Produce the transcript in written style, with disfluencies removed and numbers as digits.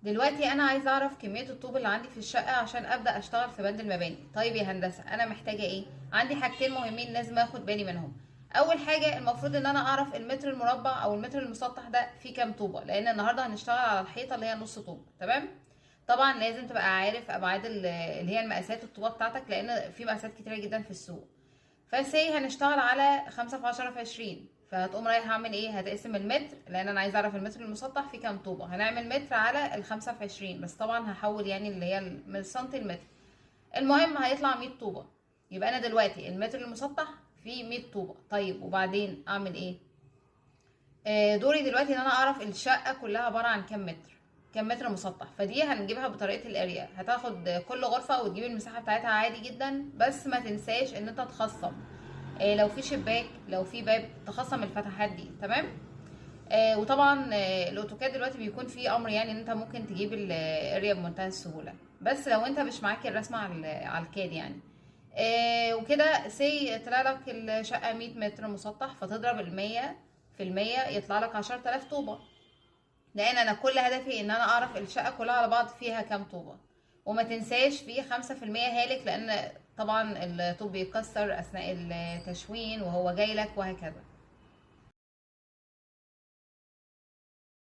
دلوقتي انا عايزه اعرف كمية الطوب اللي عندي في الشقة عشان ابدا اشتغل في بند المباني. طيب يا هندسة انا محتاجه ايه؟ عندي حاجتين مهمين لازم اخد بالي منهم. اول حاجة المفروض ان انا اعرف المتر المربع او المتر المسطح ده فيه كام طوبة، لان النهارده هنشتغل على الحيطة اللي هي نص طوب. تمام؟ طبعا لازم تبقى عارف ابعاد اللي هي المقاسات الطوبه بتاعتك، لان في مقاسات كتيرة جدا في السوق. فسي هنشتغل على 5 في 10 في 20، فهتقوم رايح اعمل ايه؟ هتقسم المتر، لان انا عايزه اعرف المتر المسطح فيه كام طوبة. هنعمل متر على ال5 في 20، بس طبعا هحول يعني اللي هي من السنتي المتر. المهم هيطلع 100 طوبة. يبقى انا دلوقتي المتر المسطح فيه 100 طوبة. طيب وبعدين اعمل ايه؟ دوري دلوقتي ان انا اعرف الشقة كلها عبارة عن كام متر، كام متر مسطح. فدي هنجيبها بطريقة ال area، هتاخد كل غرفة وتجيب المساحة بتاعتها عادي جدا، بس ما تنساش ان انت تخصم لو في شباك لو في باب تخصم الفتحات دي. تمام؟ وطبعا ال AutoCAD دلوقتي بيكون فيه امر يعني ان انت ممكن تجيب ال area بمنتهى السهولة، بس لو انت مش معاك الرسمة على ال CAD يعني. وكده سي طلع لك الشقة 100 متر مسطح، فتضرب 100 في 100 يطلع لك 10,000 طوبة. لان انا كل هدفي ان انا اعرف الشقة كلها على بعض فيها كام طوبة. وما تنساش في 5% هالك، لان طبعا الطوب بيتكسر اثناء التشوين وهو جاي لك وهكذا.